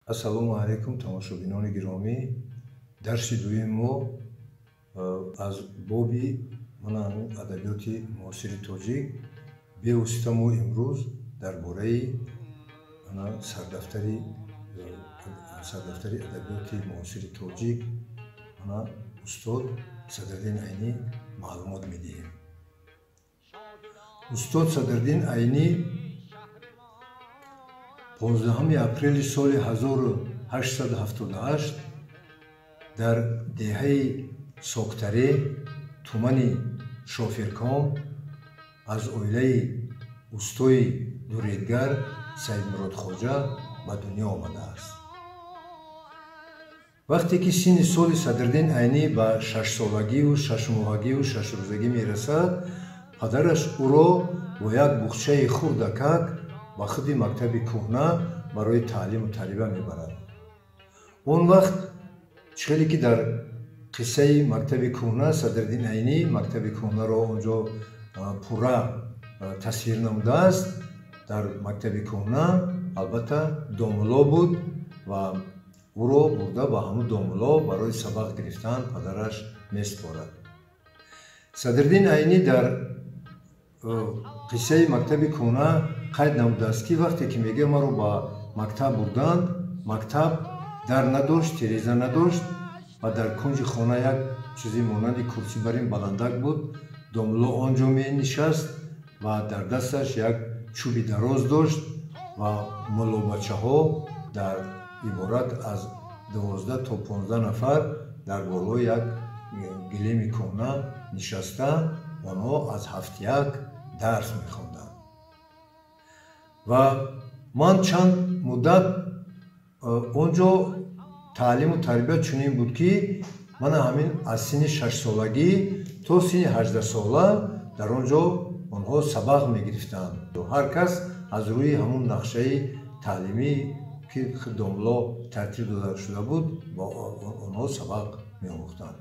Ассалому алайкум, тамошобинони гиромӣ. Дарси дуюми мо аз боби мана адабиёти муосири тоҷик. Бевосита мо имрӯз дар бораи мана сардафтари адабиёти муосири тоҷик, мана устод Садриддин Айнӣ маълумот медиҳем. Устод Садриддин Айнӣ 15 апрели соли 1878 дар деҳаи Соктаре, тумани Шофирком, аз оилаи устои дуредгар Саидмурод Хоҷа ба дунё омадааст. Вақте ки синни соли Садриддин Айнӣ ба шашсолагию шашмоҳагию шашрӯзагӣ мерасад, падараш ӯро бо як буғчаи хурдакак ба худи мактаби кӯҳна барои таълиму тарбия мебарад. Он вақт чӣ хеле ки дар қиссаи мактаби кӯҳна Садриддин Айнӣ мактаби кӯҳнаро онҷо пурра тасвир намудааст, дар мактаби кӯҳна албатта домулло буд ва ӯро бурда ба ҳамун домулло барои сабақ гирифтан падараш месупорад. Садриддин Айнӣ дар қиссаи мактаби кӯҳна қайд намудааст, ки вақте ки мегӯяд, маро ба мактаб бурданд, мактаб дар надошт, тереза надошт ва дар кунҷи хона як чизи монанди курсӣ бар ин баландак буд. Домулло он ҷо менишаст ва дар дасташ як чӯби дароз дошт ва муллобачаҳо дар иборат аз 12 то 15 нафар дар болои як гилеми кӯҳна нишаста, онҳо аз ҳафтяк дарс мехонданд. Ва ман чанд муддат он ҷо таълиму тарбия чунин буд, ки мана ҳамин аз синни шашсолагӣ то синни 18сола дар он ҷо онҳо сабақ мегирифтанд. Ҳар кас аз рӯи ҳамун нақшаи таълимӣ, ки домулло тартиб дода шуда буд, ба онҳо сабақ меомӯхтанд.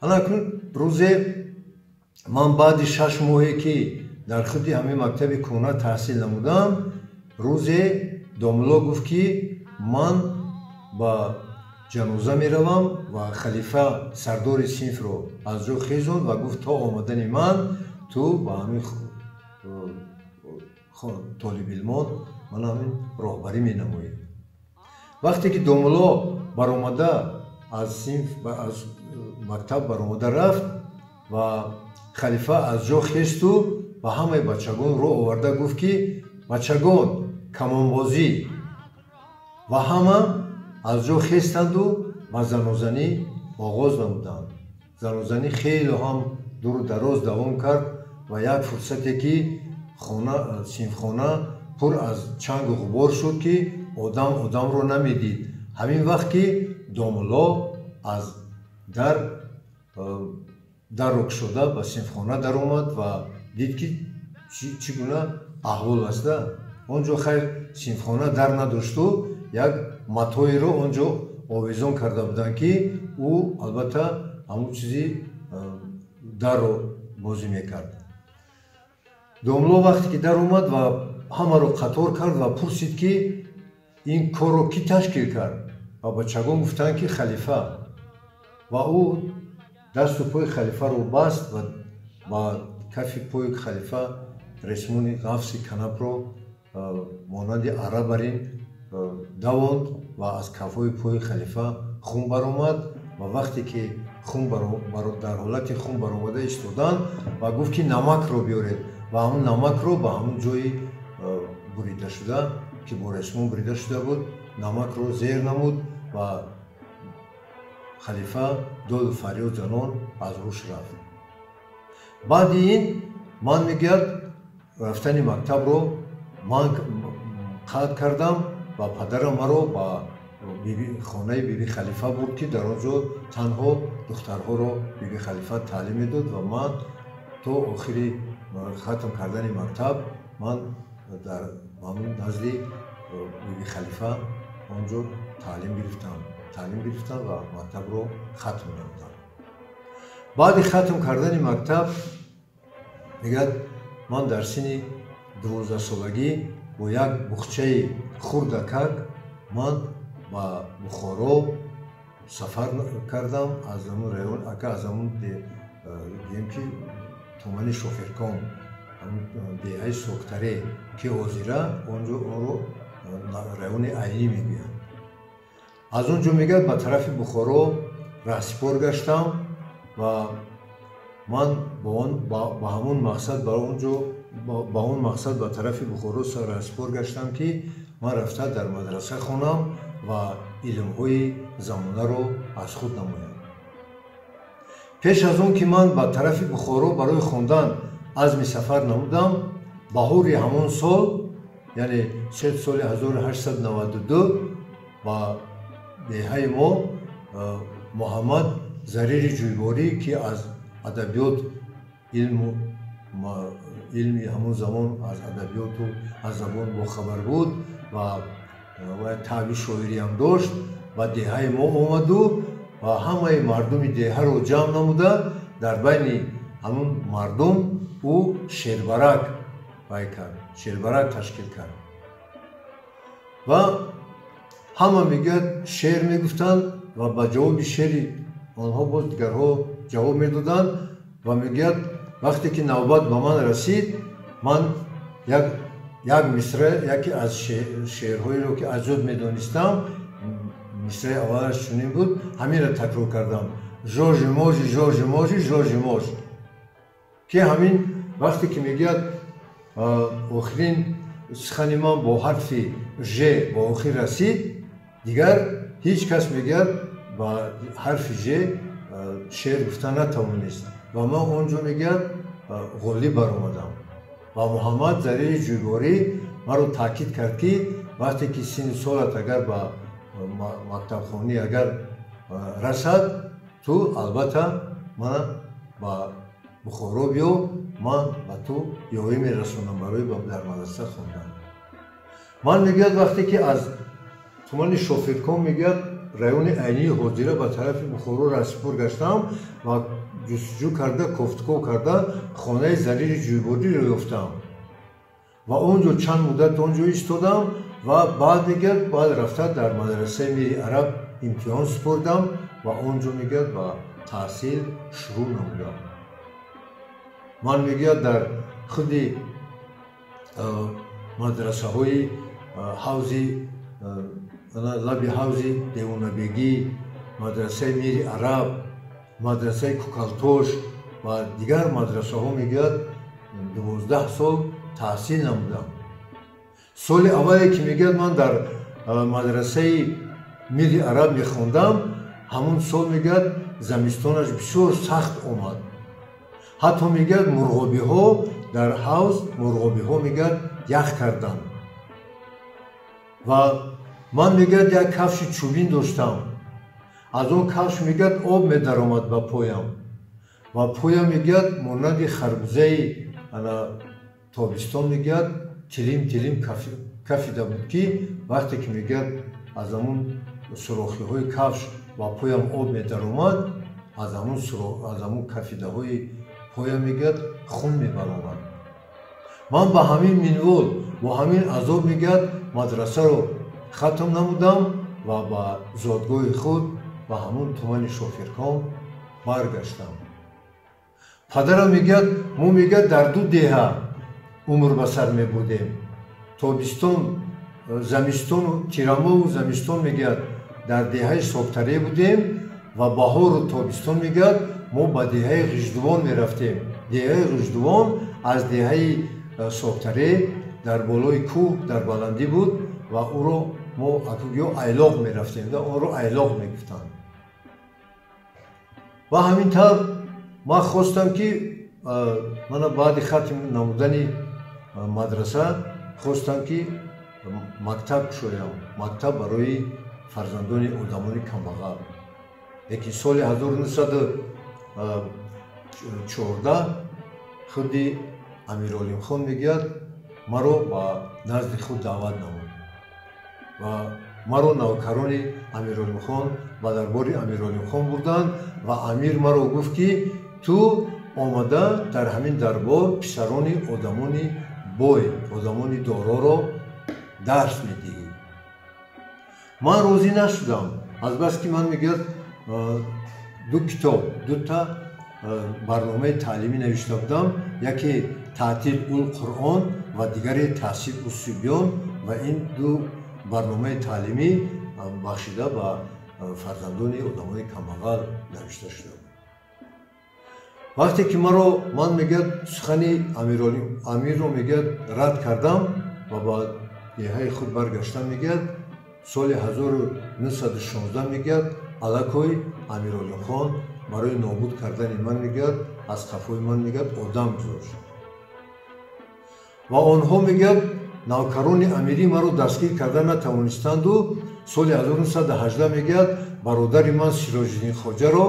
Ана акнун рӯзе ман баъди 6 моҳе, ки дар худи ҳамин мактаби кӯҳна таҳсил намудам, рӯзе домулло гуфт, ки ман ба ҷаноза меравам, ва халифа, сардори синфро, аз ҷо хезонд ва гуфт: «То омадани ман ту ба ҳамин толибилмон ман ҳамин роҳбарӣ менамоӣ». Вақте ки домулло баромада аз синф, аз мактаб баромада рафт ва халифа аз ҷо хесту ба ҳамаи бачагон рӯ оварда гуфт, ки: «Бачагон, камонбозӣ!» Ва ҳама аз ҷо хестанду ба занозанӣ оғоз намуданд. Занозанӣ хеле ҳам дуру дароз давом кард ва як фурсате ки хона, синфхона пур аз чангу ғубор шуд, ки одам одамро намедид. Ҳамин вақт ки домулло аз дар дарро кушода ба синфхона даромад ва дид, ки чӣ гуна аҳвол аста он ҷо. Хайр, синфхона дар надошту як матоеро он ҷо овезон карда буданд, ки ӯ албатта ҳамун чизи дарро бозӣ мекард. Домулло вақте ки даромад ва ҳамаро қатор кард ва пурсид, ки ин корро кӣ ташкил кард, ва бачагон гуфтанд, ки халифа. Ва ӯ дасту пои халифаро баст ва ба кафи пои халифа ресмони ғафси канапро монанди ара бар ин давонд ва аз кафҳои пои халифа хун баромад. Ва вақте ки хун дар ҳолати хун баромада истоданд ва гуфт, ки намакро биёред, ва ҳамун намакро ба ҳамун ҷои буридашуда, ки бо ресмон бурида шуда буд, намакро зер намуд ва халифа доду фарёд занон аз ҳуш рафт. Баъди ин ман, мегӯяд, рафтани мактабро ман қатъ кардам ва падарам маро ба хонаи биби Халифа бурд, ки дар он ҷо танҳо духтарҳоро биби Халифа таълим медод. Ва ман то охири хатм кардани мактаб ман дар ҳамун назди биби Халифа он ҷо таълим гирифтам ва мактабро хатм намудам. Баъди хатм кардани мактаб, мегӯяд, ман дар синни 12солагӣ бо як буғчаи хурдакак Ман ба Бухоро сафар кардам аз ҳамун район, ака аз ҳамун гӯем ки тумани Шофирком, деҳаи Соктаре, ки ҳозира онҷо онро райони Айнӣ мегӯянд. Аз он ҷо мегӯяд ба тарафи Бухоро раҳсипор гаштам ва ман ба ҳамон мақсад ба он ҷо ба он мақсад ба тарафи Бухоро раҳсипор гаштам, ки ман рафта дар мадраса хонам ва илмҳои замонаро аз худ намоям. Пеш аз он ки ман ба тарафи Бухоро барои хондан азми сафар намудам, баҳори ҳамон сол, яъне соли 1892, ба деҳаи мо Муҳаммад Зарири Ҷӯйборӣ, ки аз адабиёт илми ҳамон замон аз адабиёту аз забон бохабар буд ва таъби шоириам дошт, ба деҳаи мо омаду ва ҳамаи мардуми деҳаро ҷамъ намуда, дар байни ҳамон мардум ӯ шербарак вай кард, шербарак ташкил кард ва ҳама мегӯяд шеър мегуфтанд ва ба ҷавоби шеъри онҳо боз дигарҳо ҷавоб медоданд. Ва мегӯяд вақте ки навбат ба ман расид, ман як мисра, яке аз шеърҳоеро ки аз ёд медонистам, мисраи аввалаш чунин буд, ҳаминро такрор кардам: жожи можи жожи можи жожи мож. Ки ҳамин вақте ки мегӯяд охирин сухани ман бо ҳарфи ж ба охир расид, дигар ҳеҷ кас мегӯяд ба ҳарфи ж шеър гуфта натавонист ва ман он ҷо мегӯяд ғолиб баромадам. Ва Муҳаммад Зарири Ҷӯйборӣ маро таъкид кард, ки вақте ки синни солат агар ба мактабхонӣ агар расад, ту албатта мана ба Бухоро биё, ман ба ту ёрӣ мерасонам барои дар мадраса хондан. Ман мегӯяд вақте ки аз тумани Шофирком мегӯяд райони Айнии ҳозира ба тарафи Бухоро раҳсипор гаштам ва ҷустуҷӯ карда, кофтуков карда хонаи Зарири Ҷӯйбориро ёфтам ва он ҷо чанд муддат он ҷо истодам ва баъд мегӯяд баъд рафта дар мадрасаи Мири Араб имтиҳон супордам ва он ҷо мегӯяд ба таҳсил шурӯъ намудам. Ман мегӯяд дар худи мадрасаҳои ҳавзи лаби ҳавзи Девонабегӣ, мадрасаи Мири Араб, мадрасаи Кукалтош ва дигар мадрасаҳо мегӯяд 12 сол таҳсил намудам. Соли аввале ки мегӯяд ман дар мадрасаи Мири Араб мехондам, ҳамон сол мегӯяд замистонаш бисёр сахт омад. Ҳатто мегӯяд мурғобиҳо дар ҳавз мурғобиҳо мегӯяд ях карданд. Ва ман мегӯяд як кафши чӯбин доштам, аз он кафш мегӯяд об медаромад ба поям ва поям мегӯяд монанди харбузаи тобистон мегӯяд тилим тилим кафида буд, ки вақте ки мегӯяд аз ҳамун сурохиҳои кафш ба поям об медаромад, аз ҳамун кафидаҳои поям мегӯяд хун мебаромад. Ман ба ҳамин минвол бо ҳамин азоб мегӯяд мадрасаро хатм намудам ва ба зодгоҳи худ ба ҳамун тумани Шофирком баргаштам. Падарам мегӯяд мо мегӯяд дар ду деҳа умр ба сар мебурдем. Тобистон, замистону тирамоҳу замистон мегӯяд дар деҳаи Соктаре будем ва баҳору тобистон мегӯяд мо ба деҳаи Ғиждувон мерафтем. Деҳаи Ғиждувон аз деҳаи Соктаре дар болои кӯҳ дар баландӣ буд ва ӯро мо акугиё айлоқ мерафтем, онро айлоқ мегуфтанд. Ва ҳамин тавр ман хостам ки мана баъди хатм намудани мадраса хостам ки мактаб кушоям, мактаб барои фарзандони одамони камбағал. Лекин соли 1914 худи Амиролимхон мегӯяд маро ба назди худ даъват намуд ва маро навкарони Амиролимхон ба дарбори Амиролимхон бурданд ва амир маро гуфт, ки ту омада дар ҳамин дарбор писарони одамони бой, одамони дороро дарс медиҳӣ. Ман розӣ нашудам, азбаски ман мегӯяд ду китоб, дута барномаи таълимӣ навишта будам, яке таътил ул Қуръон ва дигаре таҳсил ус-сибён, ва ин ду барномаи таълимӣ бахшида ба фарзандони одамони камбағал навишта шуда буд. Вақте ки маро ман мегӯяд сухани амирро мегӯяд рад кардам ва ба деҳаи худ баргаштам, мегӯяд соли 1916 мегӯяд аллакой Амиролимхон барои нобуд кардани ман мегӯяд аз қафои ман мегӯяд одам гузошт ва онҳо мегӯяд навкарони амирӣ маро дастгир карда натавонистанду соли 1918 мегӯяд бародари ман Сироҷиддин Хоҷаро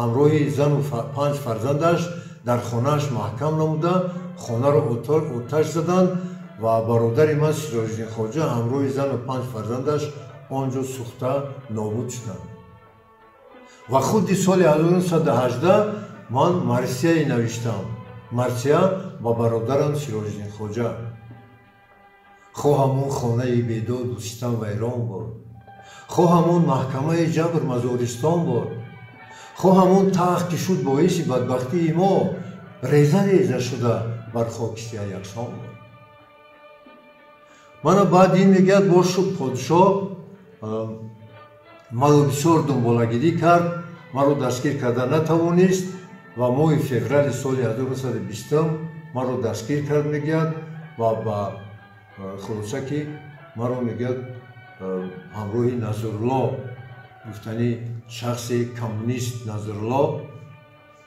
ҳамроҳи зану панҷ фарзандаш дар хонааш маҳкам намуда хонаро оташ заданд ва бародари ман Сироҷиддин Хоҷа ҳамроҳи зану панҷ фарзандаш он ҷо сӯхта нобуд шуданд. Ва худи соли 1918 ман марсияе навиштам, марсия ба бародарам Сироҷиддин Хоҷа. Хоҳам он хонаи бедоду ситам вайрон бод, хоҳам он маҳкамаи ҷабр мазористон бод, хоҳам он тахт ки шуд боиси бадбахтии мо, реза реза шуда бар хоки сия яксон бод. Мана баъд ин мегӯяд бошу подшоҳ маро бисёр дунболагирӣ кард, маро дастгир карда натавонист ва моҳи феврали соли 1920 маро дастгир кард, мегӯяд, ва ба хулоса ки маро мегӯяд ҳамроҳи Назрулло, гуфтани шахси коммунист Назрулло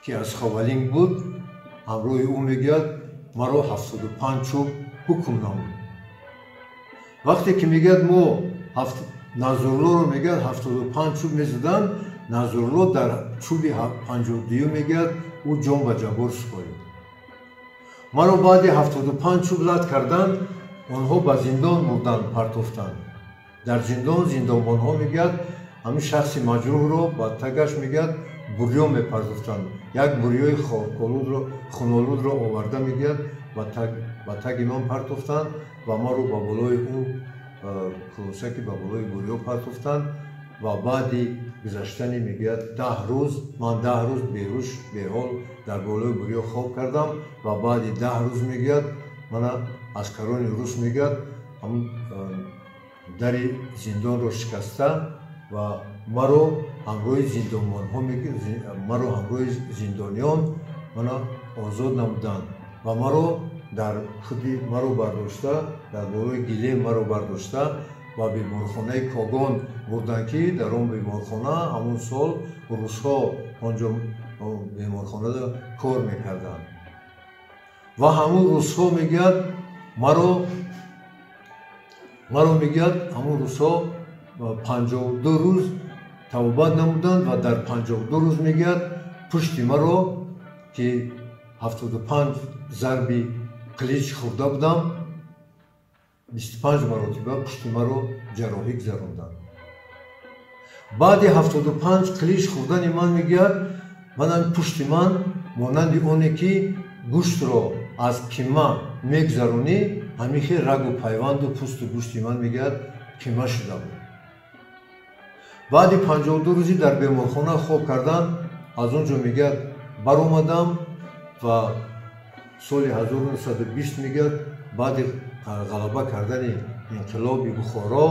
ки аз Ховалинг буд, ҳамроҳи ӯ мегӯяд маро 75 чӯб ҳукм намуд. Вақте ки мегӯяд мо Назруллоро мегӯяд 75 чӯб мезаданд, Назрулло дар чӯби 52 мегӯяд ӯ ҷон ба ҷаббор супорид. Маро баъди 75 чӯб лат карданд, онҳо ба зиндон бурданд, партофтанд. Дар зиндон зиндонбонҳо мегӯяд ҳамин шахси маҷрӯҳро ба тагаш мегӯяд бурё мепардохтанд. Як бурёи хунолудро оварда мегӯяд ба таги ман партофтанд ва маро ба болои ӯ хулоса ки ба болои бурё партофтанд ва баъди гузаштани мегӯяд 10 рӯз ман 10 рӯз беҳуш беҳол дар болои бурё хоб кардам ва баъди 10 рӯз мегӯяд мана аскарони рус мегӯяд ҳамун дари зиндонро шикаста ва маро ҳамроҳи зиндонбонҳо маро ҳамроҳи зиндониён мана озод намуданд ва маро дар худи маро бардошта дар болои гилем маро бардошта ба беморхонаи Когон бурданд, ки дар он беморхона ҳамон сол русҳо онҷо беморхонада кор мекарданд. Ва ҳамун русҳо мегӯяд маро мегӯяд ҳамун русҳо 52 рӯз табобат намуданд ва дар 52 рӯз мегӯяд пушти маро ки 75 зарби қилич хӯрда будам, 25 маротиба пушти маро ҷарроҳӣ гузаронданд. Баъди 75 қилич хӯрдани ман мегӯяд манам пушти ман монанди оне ки гӯштро аз қима мегузаронӣ, ҳамин хел рагу пайванду пӯсту гӯшти ман мегӯяд қима шуда буд. Баъди 52 рӯзӣ дар беморхона хоб кардан аз он ҷо мегӯяд баромадам ва соли 1920 мегӯяд баъди ғалаба кардани инқилоби Бухоро,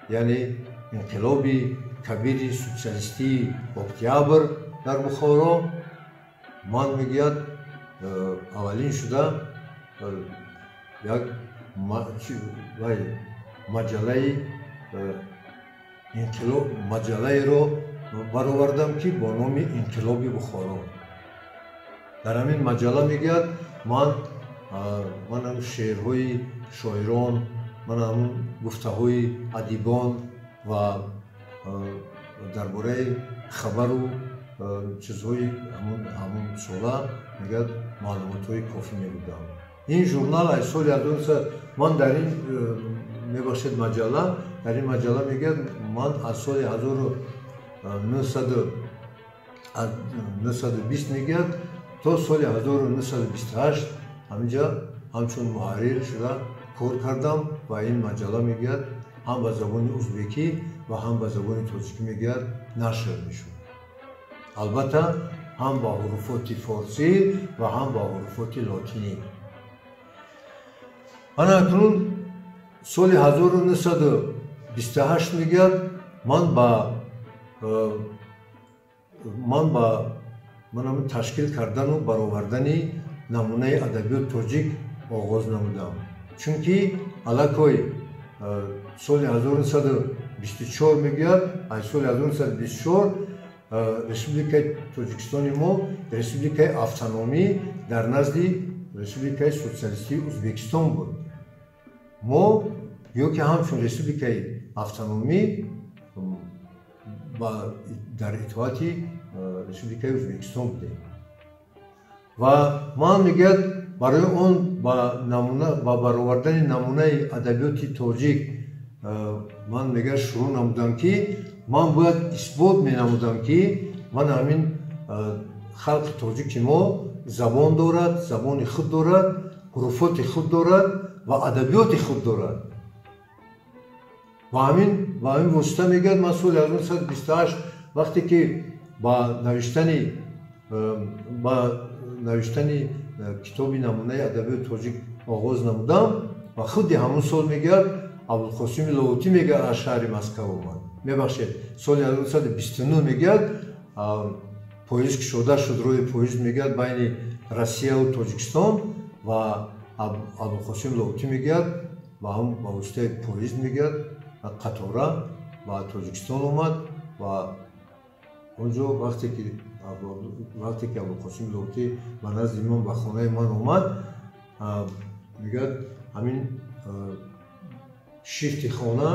яъне инқилоби кабири социалистии октябр дар Бухоро, ман мегӯяд аввалин шуда як маҷаллаи инқилоб маҷаллаеро баровардам ки бо номи Инқилоби Бухоро. Дар ҳамин маҷалла мегӯяд манам шеърҳои шоирон, манам гуфтаҳои адибон ва дар бораи хабару чизҳои ҳамон сола мегӯяд маълумотҳои кофӣ мебудам. Ин журнал аз соли 1900 ман дар ин мебахшед маҷалла, дар ин маҷалла мегӯяд ман аз соли 1920 мегӯяд то соли 1928 ҳаминҷа ҳамчун муҳаррир шуда кор кардам ва ин маҷалла мегӯяд ҳам ба забони узбекӣ ва ҳам ба забони тоҷикӣ мегӯяд нашр мешуд. Албатта, ҳам ба ҳуруфоти форсӣ ва ҳам ба ҳуруфоти лотинӣ. Ана акнун соли 1928 мегӯяд ман ба манам ташкил кардану баровардани намунаи адабиёти тоҷик оғоз намудам, чунки аллакай соли 1924 мегӯяд, аз соли 1924 Республикаи Тоҷикистони мо республикаи автономӣ дар назди Республикаи Социалистии Узбекистон буд. Мо ё ки ҳамчун республикаи автономӣ дар итоати Республикаи Узбекистон будем. Ва ман мегӯяд барои он ба баровардани намунаи адабиёти тоҷик ман мегӯяд шурӯъ намудам, ки ман бояд исбот менамудам, ки ман ҳамин халқи тоҷики мо забон дорад, забони худ дорад, ҳуруфоти худ дорад ва адабиёти худ дорад. Ва ҳамин восита мегӯяд ман соли 1928 вақте ки ба навиштани китоби намунаи адабиёти тоҷик оғоз намудам ва худи ҳамон сол мегӯяд Абулқосими Лоҳутӣ мегӯяд аз шаҳри Москав омад. Мебахшед, соли 1929 мегӯяд поезд кушода шуд, роҳи поезд мегӯяд байни Россияву Тоҷикистон ва Абулқосим Лоҳутӣ мегӯяд ба ҳам ба воситаи поезд мегӯяд қатора ба Тоҷикистон омад. Ва онҷо вақте ки Абулқосим Лоҳутӣ ба назди ман, ба хонаи ман омад, мегӯяд ҳамин шифти хона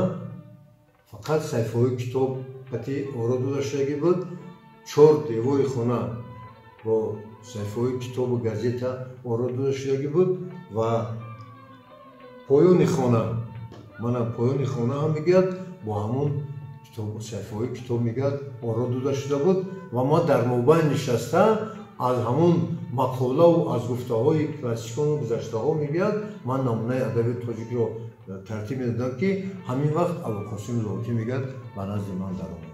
фақат саҳифаҳои китоб қати оро дода шудагӣ буд. Чор девори хона бо саҳифаҳои китобу газета оро дода шудагӣ буд ва поёни хона, мана поёни хона ҳам мегӯяд бо ҳамон саҳифаҳои китоб мегӯяд оро дода шуда буд. Ва ман дар мобайн нишаста аз ҳамон мақолаву аз гуфтаҳои классикону гузаштаҳо мегӯяд ман намунаи адабиёти тоҷикро тартиб медодам, ки ҳамин вақт Абулқосими Лоҳутӣ мегӯяд ба назди ман даромад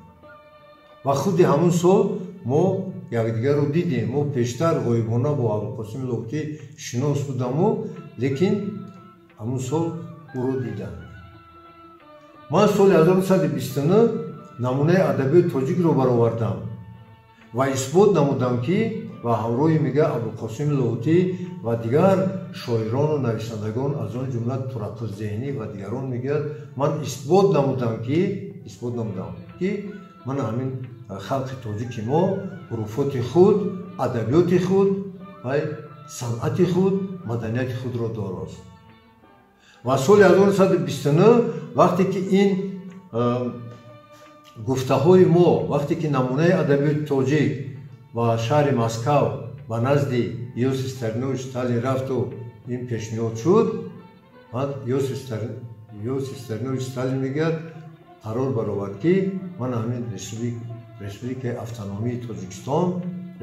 ва худи ҳамон сол мо якдигарро дидем. Мо пештар ғоибона бо Абулқосими Лоҳутӣ шинос будаму, лекин ҳамон сол ӯро дидам. Ман соли 1929 намунаи адабиёти тоҷикро баровардам ва исбот намудам, ки ва ҳамроҳи мега Абулқосими Лоҳутӣ ва дигар шоирону нависандагон, аз он ҷумла Турақул Зеҳнӣ ва дигарон, мегӯяд ман исбот намудам, ки ман ҳамин халқи тоҷики мо ҳуруфоти худ, адабиёти худ ва санъати худ, маданияти худро дорост. Ва соли 1929 вақте ки ин гуфтаҳои мо, вақте ки намунаи адабиёти тоҷик ба шаҳри Москав ба назди Иосиф Виссарионович Сталин рафту ин пешниҳод шуд, баъд Иосиф Виссарионович Сталин мегӯяд қарор баровард, ки ман ҳамин Республикаи Автономии Тоҷикистон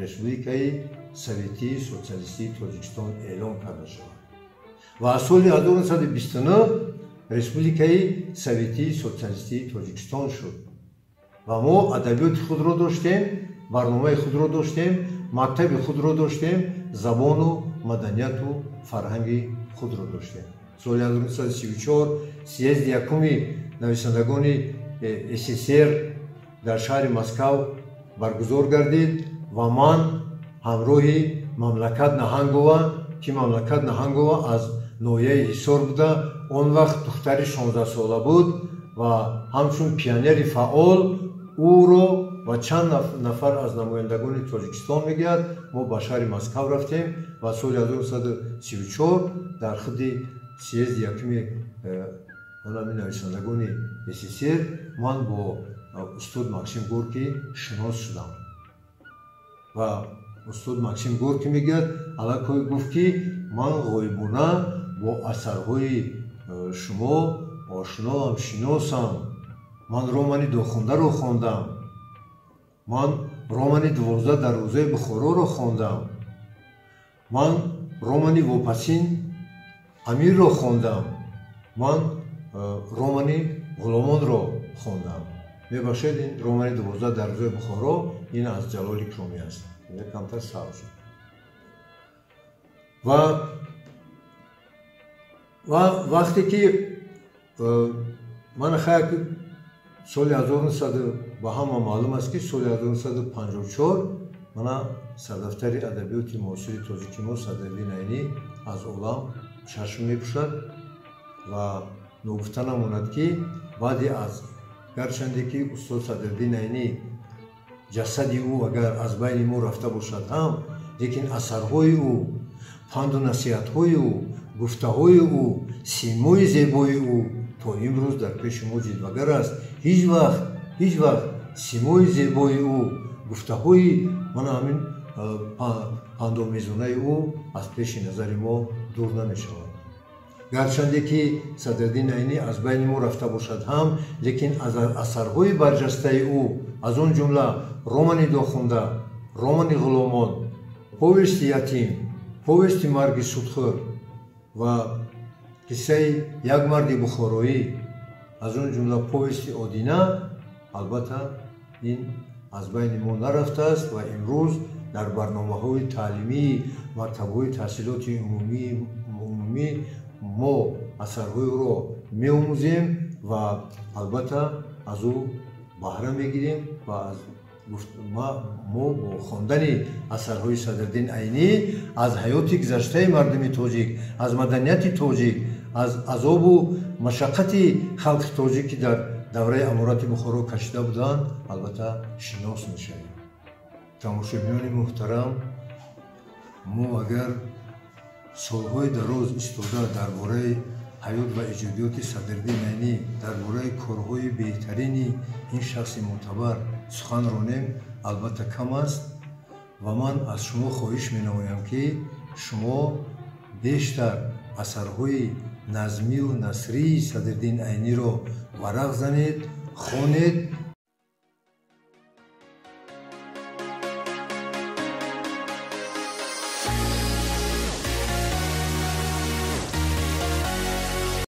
Республикаи Советии Социалистии Тоҷикистон эълон карда шавад. Ва аз соли 1929 Республикаи Советии Социалистии Тоҷикистон шуд ва мо адабиёти худро доштем, барномаи худро доштем, мактаби худро доштем, забону маданияту фарҳанги худро доштем. Соли 1934 съезди якуми нависандагони СССР дар шаҳри Москав баргузор гардид ва ман ҳамроҳи Мамлакат Наҳангова, ки Мамлакат Наҳангова аз ноҳияи Ҳисор буда, он вақт духтари 16сола буд ва ҳамчун пионери фаъол ӯро ва чанд нафар аз намояндагони Тоҷикистон мегӯяд мо ба шаҳри Москав рафтем ва соли 1934 дар худи съезди якуми онами нависандагони СССР ман бо устод Максим Горький шинос шудам. Ва устод Максим Горький мегӯяд аллакай гуфт, ки ман ғоибона бо асарҳои шумо ошноам, шиносам. Ман романи Дохундаро хондам, ман романи 12 дарвозаи Бухороро хондам, ман романи Вопасин Амирро хондам, ман романи Ғуломонро хондам. Мебахшед, ин романи 12 дарвозаи Бухоро, ин аз Ҷалол Икромӣ аст, камтар саҳв шуд. Ва вақте ки ман хая соли 1900, ба ҳама маълум аст, ки соли 1954 мана сардафтари адабиёти муосири тоҷики мо Садриддин Айнӣ аз олам чашм мепӯшад. Ва ногуфта намонад, ки баъди аз гарчанде ки устод Садриддин Айнӣ, ҷасади ӯ агар аз байни мо рафта бошад ҳам, лекин асарҳои ӯ, панду насиҳатҳои ӯ, гуфтаҳои ӯ, симои зебои ӯ то имрӯз дар пеши мо ҷилвагар аст. Ҳеҷ вақт, ҳеҷ вақт симои зебои ӯ, гуфтаҳои мана ҳамин пандомезонаи ӯ аз пеши назари мо дур намешавад. Гарчанде ки Садриддин Айнӣ аз байни мо рафта бошад ҳам, лекин аз асарҳои барҷастаи ӯ, аз он ҷумла романи Дохунда, романи Ғуломон, повести Ятим, повести Марги судхӯр ва қиссаи Як марди бухороӣ, аз он ҷумла повести Одина, албатта, ин аз байни мо нарафтааст ва имрӯз дар барномаҳои таълимии мактабҳои таҳсилоти умумӣ мо асарҳои ӯро меомӯзем ва албатта аз ӯ баҳра мегирем. Ва мо бо хондани асарҳои Садриддин Айнӣ аз ҳаёти гузаштаи мардуми тоҷик, аз маданияти тоҷик, аз азобу машаққати халқи тоҷик, ки дар давраи Аморати Бухоро кашида буданд, албатта, шинос мешавем. Тамошобинони муҳтарам, мо агар солҳои дароз истода дар бораи ҳаёт ва эҷодиёти Садриддин Айнӣ, дар бораи корҳои беҳтарини ин шахси мӯътабар сухан ронем, албатта, кам аст. Ва ман аз шумо хоҳиш менамоям, ки шумо бештар асарҳои назмию насрии Садриддин Айниро варақ занед, хонед.